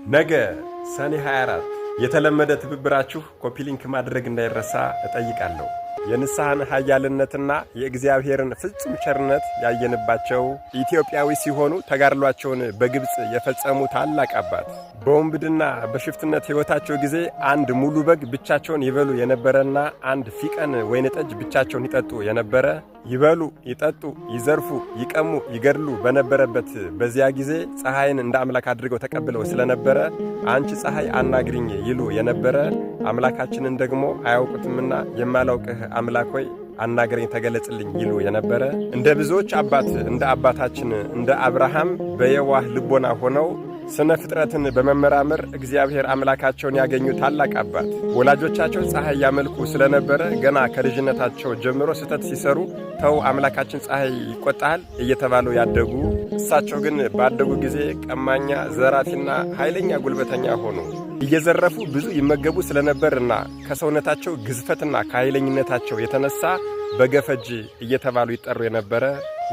ነገ ሰኔ 24 የተለመደ ትብብራችሁ copy link ማድረግ እንዳይረሳ እጠይቃለሁ። የንስሐን ኃያልነትና የእግዚአብሔርን ፍጹም ቸርነት ያየንባቸው፣ ኢትዮጵያዊ ሲሆኑ ተጋድሏቸውን በግብፅ የፈጸሙ ታላቅ አባት፣ በውንብድና በሽፍትነት ሕይወታቸው ጊዜ አንድ ሙሉ በግ ብቻቸውን ይበሉ የነበረና አንድ ፊቀን ወይን ጠጅ ብቻቸውን ይጠጡ የነበረ፣ ይበሉ፣ ይጠጡ፣ ይዘርፉ፣ ይቀሙ፣ ይገድሉ በነበረበት በዚያ ጊዜ ፀሐይን እንደ አምላክ አድርገው ተቀብለው ስለነበረ "አንቺ ፀሐይ አናግሪኝ" ይሉ የነበረ፣ አምላካችንን ደግሞ አያውቁትምና "የማላውቅህ አምላክ ሆይ አናግረኝ፣ ተገለጽልኝ" ይሉ የነበረ፣ እንደ ብዙዎች አባት እንደ አባታችን እንደ አብርሃም በየዋህ ልቦና ሆነው ስነ ፍጥረትን በመመራመር እግዚአብሔር አምላካቸውን ያገኙ ታላቅ አባት፣ ወላጆቻቸው ፀሐይ ያመልኩ ስለነበረ ገና ከልጅነታቸው ጀምሮ ስህተት ሲሰሩ "ተው፣ አምላካችን ፀሐይ ይቆጣሃል" እየተባሉ ያደጉ፣ እሳቸው ግን ባደጉ ጊዜ ቀማኛ፣ ዘራፊና ኃይለኛ ጉልበተኛ ሆኑ። እየዘረፉ ብዙ ይመገቡ ስለነበርና ከሰውነታቸው ግዝፈትና ከኃይለኝነታቸው የተነሳ በገፈጅ እየተባሉ ይጠሩ የነበረ፣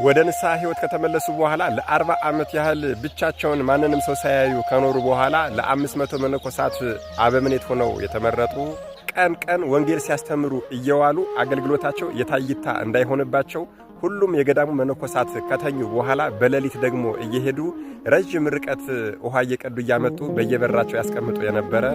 ወደ ንስሐ ሕይወት ከተመለሱ በኋላ ለ40 ዓመት ያህል ብቻቸውን ማንንም ሰው ሳያዩ ከኖሩ በኋላ ለ500 መነኮሳት አበምኔት ሆነው የተመረጡ፣ ቀን ቀን ወንጌል ሲያስተምሩ እየዋሉ አገልግሎታቸው የታይታ እንዳይሆንባቸው ሁሉም የገዳሙ መነኮሳት ከተኙ በኋላ በሌሊት ደግሞ እየሄዱ ረዥም ርቀት ውሃ እየቀዱ እያመጡ በየበራቸው ያስቀምጡ የነበረ፣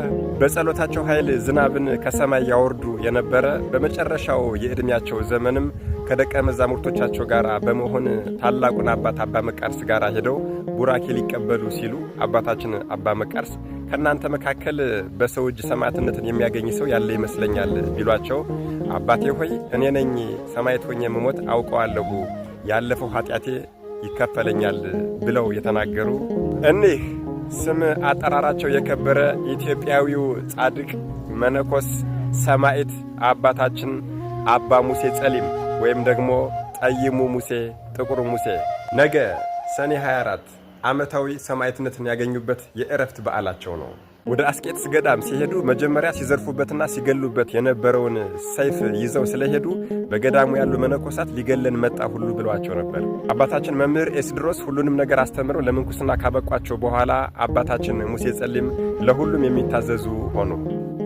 በጸሎታቸው ኃይል ዝናብን ከሰማይ ያወርዱ የነበረ፣ በመጨረሻው የዕድሜያቸው ዘመንም ከደቀ መዛሙርቶቻቸው ጋር በመሆን ታላቁን አባት አባ መቃርስ ጋር ሄደው ቡራኬ ሊቀበሉ ሲሉ አባታችን አባ መቃርስ "ከእናንተ መካከል በሰው እጅ ሰማዕትነትን የሚያገኝ ሰው ያለ ይመስለኛል" ቢሏቸው፣ "አባቴ ሆይ፣ እኔ ነኝ ሰማዕት ሆኜ የምሞት አውቀዋለሁ፣ ያለፈው ኃጢአቴ ይከፈለኛል" ብለው የተናገሩ፣ እኒህ ስም አጠራራቸው የከበረ ኢትዮጵያዊው ጻድቅ መነኮስ ሰማዕት አባታችን አባ ሙሴ ጸሊም ወይም ደግሞ ጠይሙ ሙሴ፣ ጥቁር ሙሴ ነገ ሰኔ 24 ዓመታዊ ሰማዕትነትን ያገኙበት የእረፍት በዓላቸው ነው። ወደ አስቄጥስ ገዳም ሲሄዱ መጀመሪያ ሲዘርፉበትና ሲገሉበት የነበረውን ሰይፍ ይዘው ስለሄዱ በገዳሙ ያሉ መነኮሳት "ሊገለን መጣ" ሁሉ ብለዋቸው ነበር። አባታችን መምህር ኤስድሮስ ሁሉንም ነገር አስተምረው ለምንኩስና ካበቋቸው በኋላ አባታችን ሙሴ ጸሊም ለሁሉም የሚታዘዙ ሆኑ።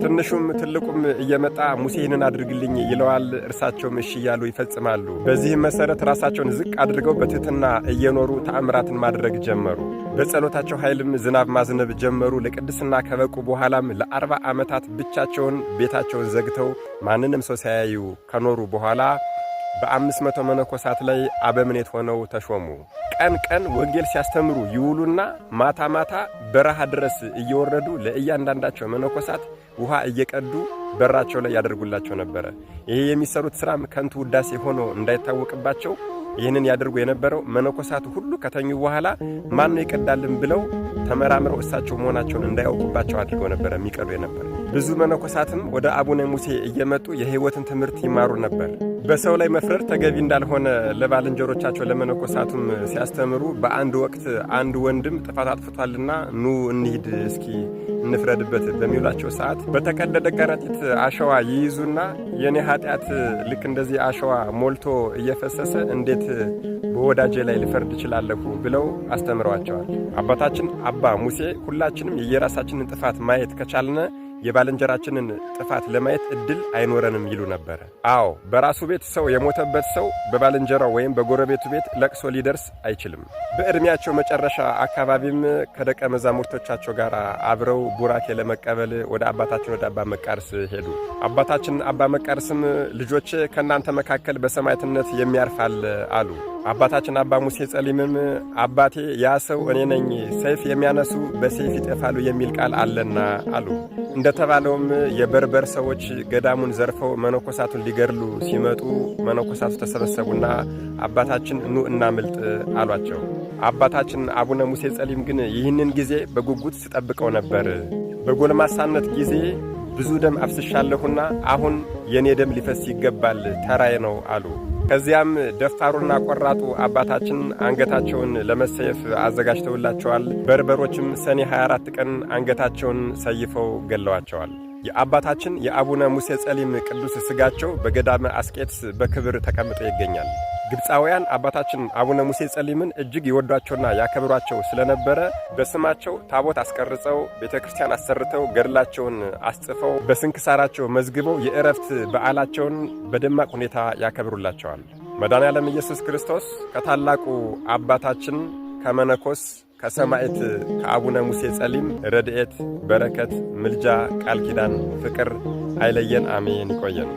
ትንሹም ትልቁም እየመጣ "ሙሴ፣ ይህንን አድርግልኝ" ይለዋል። እርሳቸውም እሺ እያሉ ይፈጽማሉ። በዚህም መሰረት ራሳቸውን ዝቅ አድርገው በትሕትና እየኖሩ ተአምራትን ማድረግ ጀመሩ። በጸሎታቸው ኃይልም ዝናብ ማዝነብ ጀመሩ። ለቅድስና ከበቁ በኋላም ለ40 ዓመታት ብቻቸውን ቤታቸውን ዘግተው ማንንም ሰው ሳያዩ ከኖሩ በኋላ በ500 መነኮሳት ላይ አበምኔት ሆነው ተሾሙ። ቀን ቀን ወንጌል ሲያስተምሩ ይውሉና ማታ ማታ በረሃ ድረስ እየወረዱ ለእያንዳንዳቸው መነኮሳት ውሃ እየቀዱ በራቸው ላይ ያደርጉላቸው ነበረ። ይሄ የሚሰሩት ስራም ከንቱ ውዳሴ ሆኖ እንዳይታወቅባቸው ይህንን ያደርጉ የነበረው መነኮሳቱ ሁሉ ከተኙ በኋላ "ማን ነው የቀዳልን?" ብለው ተመራምረው እሳቸው መሆናቸውን እንዳያውቁባቸው አድርገው ነበረ የሚቀዱ የነበረ። ብዙ መነኮሳትም ወደ አቡነ ሙሴ እየመጡ የሕይወትን ትምህርት ይማሩ ነበር። በሰው ላይ መፍረድ ተገቢ እንዳልሆነ ለባልንጀሮቻቸው ለመነኮሳቱም ሲያስተምሩ በአንድ ወቅት አንድ ወንድም ጥፋት አጥፍቷልና "ኑ እንሂድ፣ እስኪ እንፍረድበት" በሚሏቸው ሰዓት በተቀደደ ከረጢት አሸዋ ይይዙና "የኔ ኃጢአት ልክ እንደዚህ አሸዋ ሞልቶ እየፈሰሰ እንዴት በወዳጄ ላይ ልፈርድ እችላለሁ?" ብለው አስተምረዋቸዋል። አባታችን አባ ሙሴ "ሁላችንም የየራሳችንን ጥፋት ማየት ከቻልነ የባልንጀራችንን ጥፋት ለማየት እድል አይኖረንም" ይሉ ነበረ። አዎ፣ በራሱ ቤት ሰው የሞተበት ሰው በባልንጀራው ወይም በጎረቤቱ ቤት ለቅሶ ሊደርስ አይችልም። በዕድሜያቸው መጨረሻ አካባቢም ከደቀ መዛሙርቶቻቸው ጋር አብረው ቡራኬ ለመቀበል ወደ አባታችን ወደ አባ መቃርስ ሄዱ። አባታችን አባ መቃርስም "ልጆቼ፣ ከእናንተ መካከል በሰማዕትነት የሚያርፍ አለ" አሉ። አባታችን አባ ሙሴ ጸሊምም "አባቴ፣ ያ ሰው እኔ ነኝ፣ ሰይፍ የሚያነሱ በሰይፍ ይጠፋሉ የሚል ቃል አለና" አሉ። እንደተባለውም የበርበር ሰዎች ገዳሙን ዘርፈው መነኮሳቱን ሊገድሉ ሲመጡ መነኮሳቱ ተሰበሰቡና "አባታችን፣ ኑ እናምልጥ" አሏቸው። አባታችን አቡነ ሙሴ ጸሊም ግን "ይህንን ጊዜ በጉጉት ስጠብቀው ነበር። በጎልማሳነት ጊዜ ብዙ ደም አፍስሻለሁና አሁን የእኔ ደም ሊፈስ ይገባል፣ ተራዬ ነው" አሉ። ከዚያም ደፋሩና ቆራጡ አባታችን አንገታቸውን ለመሰየፍ አዘጋጅተውላቸዋል። በርበሮችም ሰኔ 24 ቀን አንገታቸውን ሰይፈው ገለዋቸዋል። የአባታችን የአቡነ ሙሴ ጸሊም ቅዱስ ሥጋቸው በገዳመ አስቄጥስ በክብር ተቀምጦ ይገኛል። ግብፃውያን አባታችን አቡነ ሙሴ ጸሊምን እጅግ ይወዷቸውና ያከብሯቸው ስለነበረ በስማቸው ታቦት አስቀርጸው፣ ቤተ ክርስቲያን አሰርተው፣ ገድላቸውን አስጽፈው፣ በስንክሳራቸው መዝግበው የእረፍት በዓላቸውን በደማቅ ሁኔታ ያከብሩላቸዋል። መድኃኔዓለም ኢየሱስ ክርስቶስ ከታላቁ አባታችን ከመነኮስ ከሰማዕት ከአቡነ ሙሴ ጸሊም ረድኤት፣ በረከት፣ ምልጃ፣ ቃል ኪዳን፣ ፍቅር አይለየን። አሜን። ይቆየን።